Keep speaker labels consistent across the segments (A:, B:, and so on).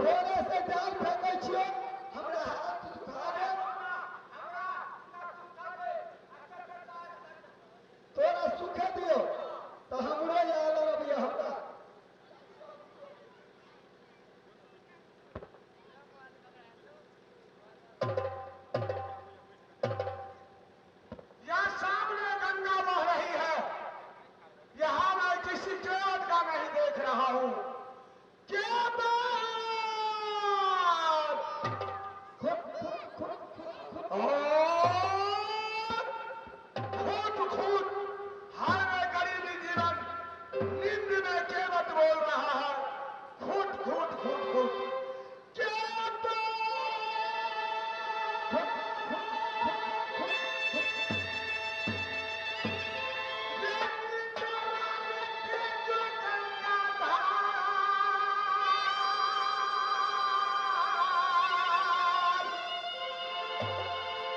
A: भोरे से जाल फेंकै छियो, हमरा हाथ दुखा गेल। तोरा सुखे दियो तो हमरो याद अबैया हमरा।
B: यहाँ सामने गंगा बह रही है, यहाँ मैं किसी केवट का नहीं देख रहा हूँ। क्या बात!
A: खुट खुट खुट खुट खुट।
B: और खूट खूट हर में गरीबी जीवन, नींद में केवट बोल रहा है। खूट खूट खूट खूट। क्या बात!
A: खुट खुट खुट खुट खुट।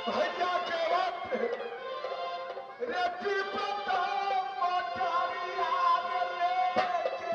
B: भैया के वक्त रेती पता मोटारिया लेके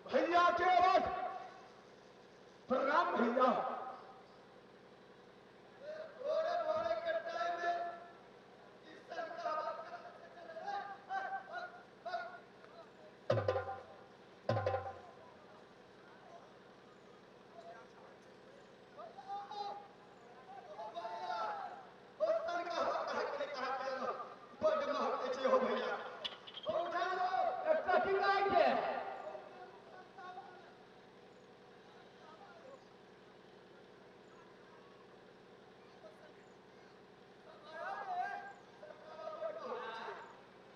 B: भैया के वक्त प्रणाम भैया।
A: भोरे भोरे के टाइम में इस सरकार बड महकै छै हो भैया। ओ उठा लो।
C: कथी कहै छै?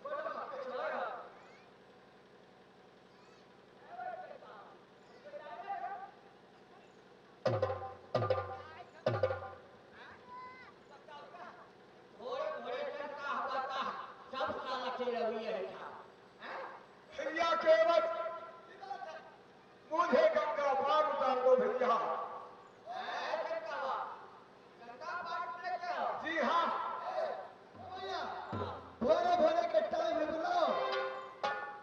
A: बड महकै छै भैया।
C: भोरे भोरे चलता हुआ सब साला चल रही है।
B: भैया के वक्त मुझे गंगा पार उतार दो भैया। जी हाँ।
A: भैया भोरे भोरे के टाइम में बुलाओ,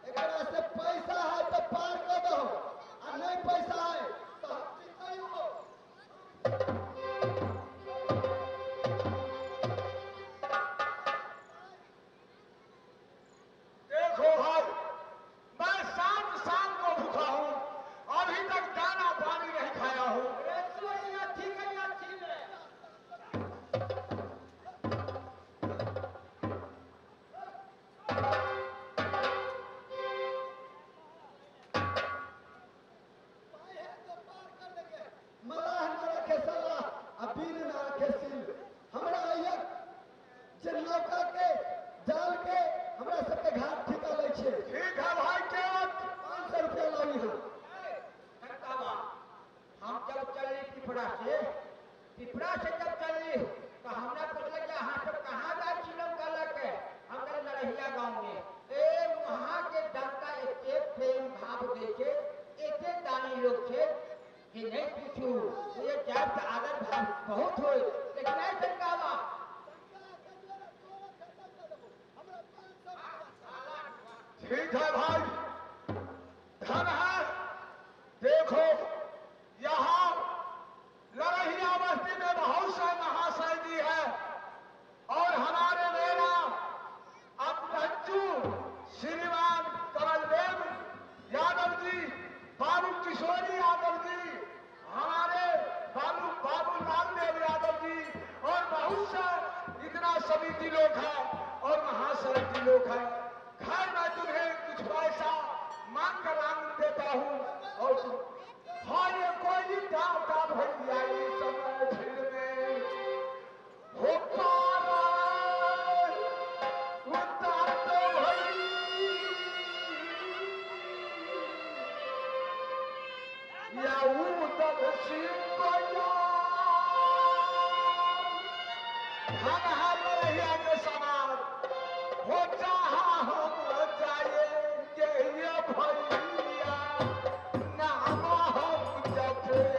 A: एकरा से पैसा है तो पार कर दो, आ नहीं पैसा है तो हम चिल्लाइयो।
B: देखो भाई, मैं 7 साल को भूखा हूँ, अभी तक दाना पानी नहीं खाया हूँ।
A: पाई है तो पार कर देंगे। मलाह न रखे सलाह आ बीर न रखे सील। हमरा एक जे नौका के जाल के हमरा सबके घाट ठिका लै छै।
B: ठीक है भाई केवट।
A: 500 रुपया लावी हम।
C: हम जब चलली पिपरा से, पिपरा से जब चलली तो हमरा पूछलक कि अहाँ सब कहाँ जाइ छी नौका लऽ के? हम कहली नरहिया गाँव में। ए वहाँ के जनता एते प्रेम भाव दै छै, एते दानी लोग छै कि नहीं पूछू। ये जायब तऽ आदर भाव बहुत होय, लेकिन नहीं सरकावा।
B: ठीक है भाई, धन है। देखो यहाँ लरहिया बस्ती में बहुत से महाशय जी है और हमारे मेरा अपरंजू श्रीमान कमलदेव यादव जी, बाबू किशोरी यादव जी, हमारे बाबू बाबू लाल देव यादव जी और बहुत से महासमिति लोग है और महाशय जी लोग है। घर में तुम्हें कुछ पैसा मांग कर आंग देता हूँ और हाँ ये कोई दाता भैया ये समय फिर में हो पारा उतार तो भई या उदल सिंह हम हमारे के समान हो चाहा हम जाएंगे ये भैया नाम हम जपेंगे।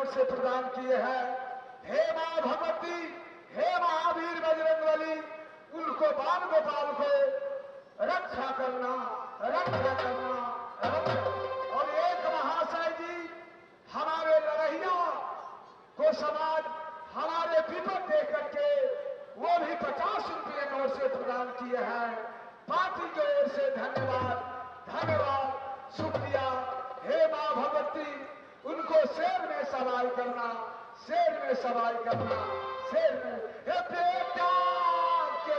B: से प्रदान किए हैं। हे मां भगवती, हे महावीर बजरंगबली, उनको बाल गोपाल को रक्षा करना, रक्षा करना, रक्षा। और एक महाशय जी हमारे लड़ैया को समाज हमारे विपद दे करके वो भी 50 रुपये नोट से प्रदान किए हैं। पार्टी की ओर से धन्यवाद, धन्यवाद, शुक्रिया। हे मां भगवती, उनको शेर में सवाल करना, शेर में सवाल करना, शेर में। हे बेटा के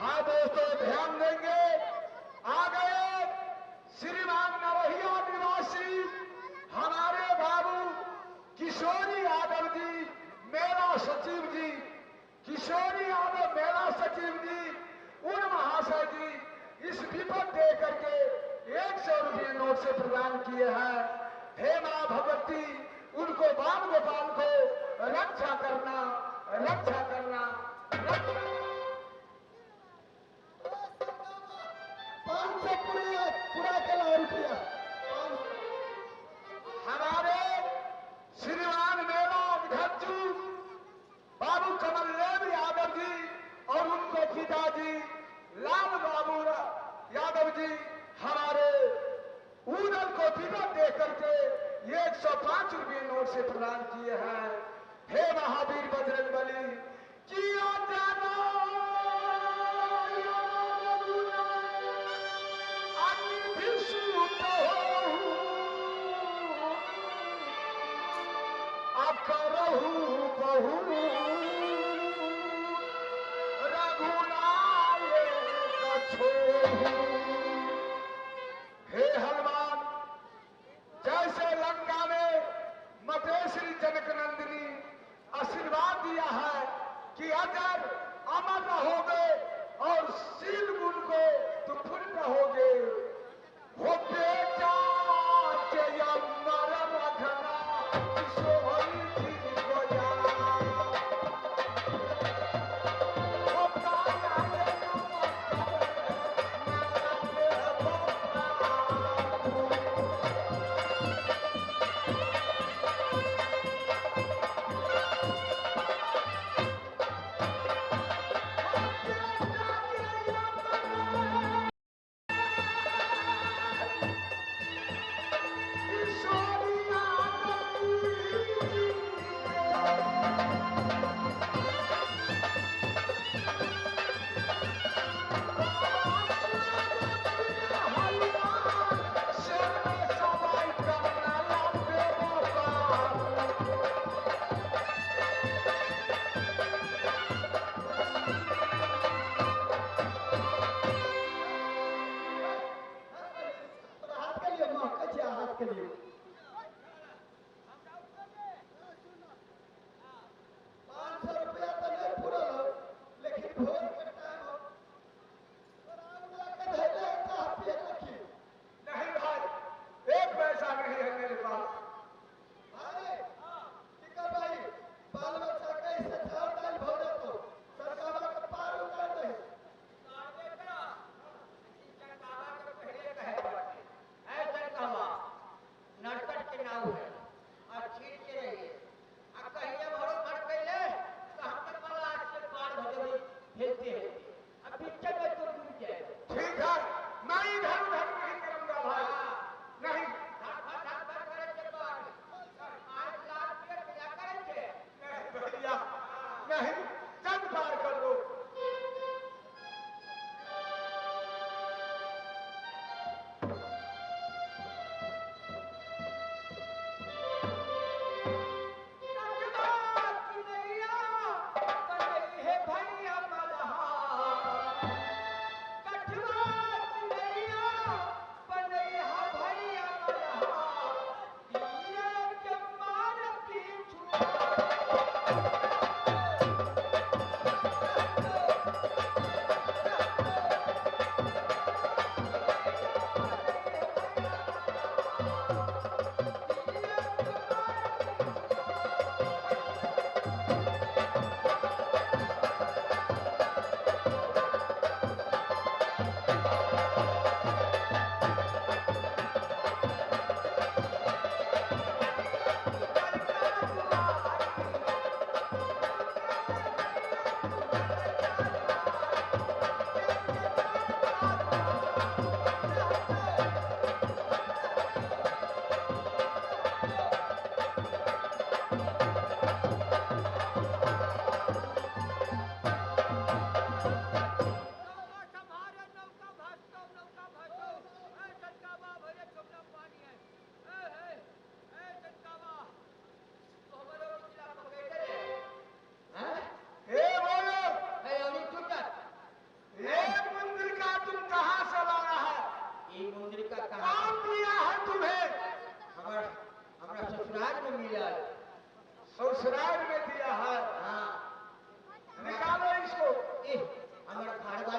B: हाँ दोस्तों, ध्यान देंगे। आ गए श्रीमान नरहिया निवासी हमारे बाबू किशोरी यादव जी, मेरा सचिव जी, किशोरी यादव मेरा सचिव जी, उन महाशय जी इस विपद दे करके 100 रुपये नोट से प्रदान किए हैं। हे मां भगवती, उनको बाल गोपाल को रक्षा करना, रक्षा करना, रक्षा।
A: 500 पूरा के लाओ रुपया।
B: हमारे श्रीमान मेला अध्यक्ष बाबू कमलदेव यादव जी और उनको पिताजी लाल बाबू यादव जी हमारे उदल को विपद दे करके 105 रुपये नोट से प्रदान किए हैं। हे महावीर बजरंगबली, किया जाना करहु बहु रघुनायक छोहु। हे हनुमान, जैसे लंका में मतेश्वरी जनक नंदिनी आशीर्वाद दिया है कि अजर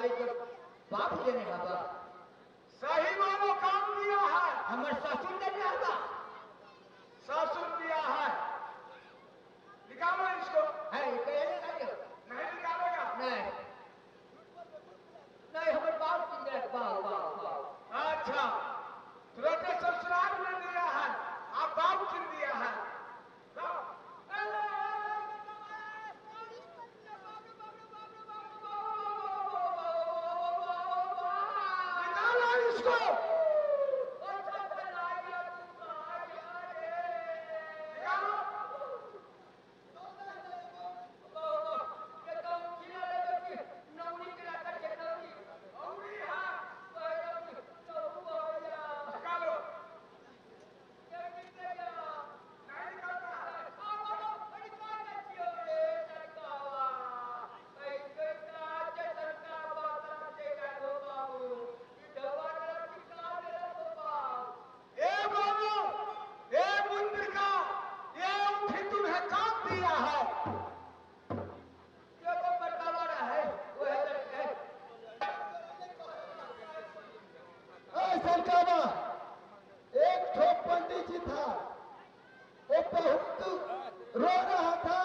C: भाई के बाप देने हवा।
B: सही बोलो, कौन दिया है?
C: हमर ससुर देने हवा।
B: ससुर दिया है। निकालो इसको।
C: है कहे नहीं।
B: नहीं निकालेगा?
C: नहीं नहीं, हमर बाप की बाप बाप बाप।
B: अच्छा, तुरंत ससुराल में दिया है, आप बाप किन दिया है? निकालो इसको। निकालो। निकालो। नहीं निकलता है। ए बाबू, ए मुंद्रिका, ये उठी तुम्हें कौन दिया है?
A: ए सरकावा, एक ठो पंडित जी था, वो बहुत रो रहा था।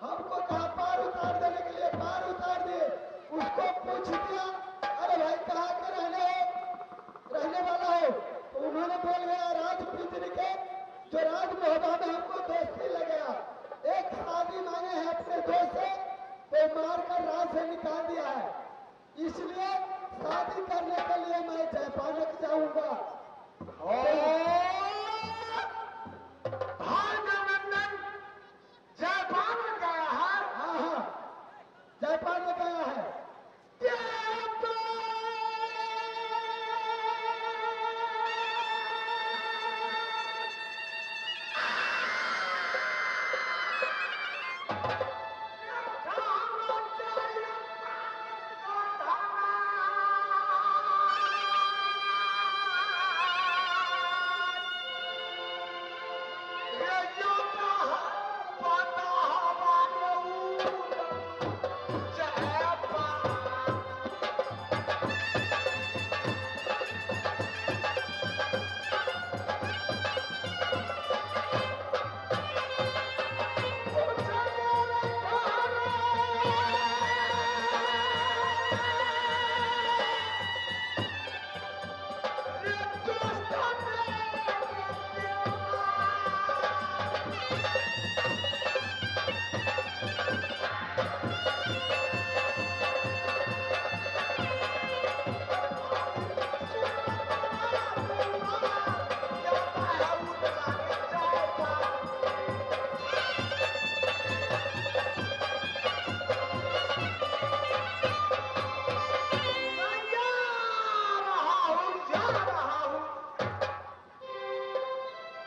A: हमको कहा पार उतार देने के लिए, पार उतार दिए। उसको पूछ दिया, अरे भाई कहाँ के रहने हो, रहने वाला हो? तो उन्होंने बोल गया राज पिंजरी के, जो राज मोहबा में हमको दोस्ती लग गया। एक शादी मांगे हैं अपने दोस्त से, तो मार कर राज से निकाल दिया है। इसलिए शादी करने के लिए मैं जापानक जाऊंगा।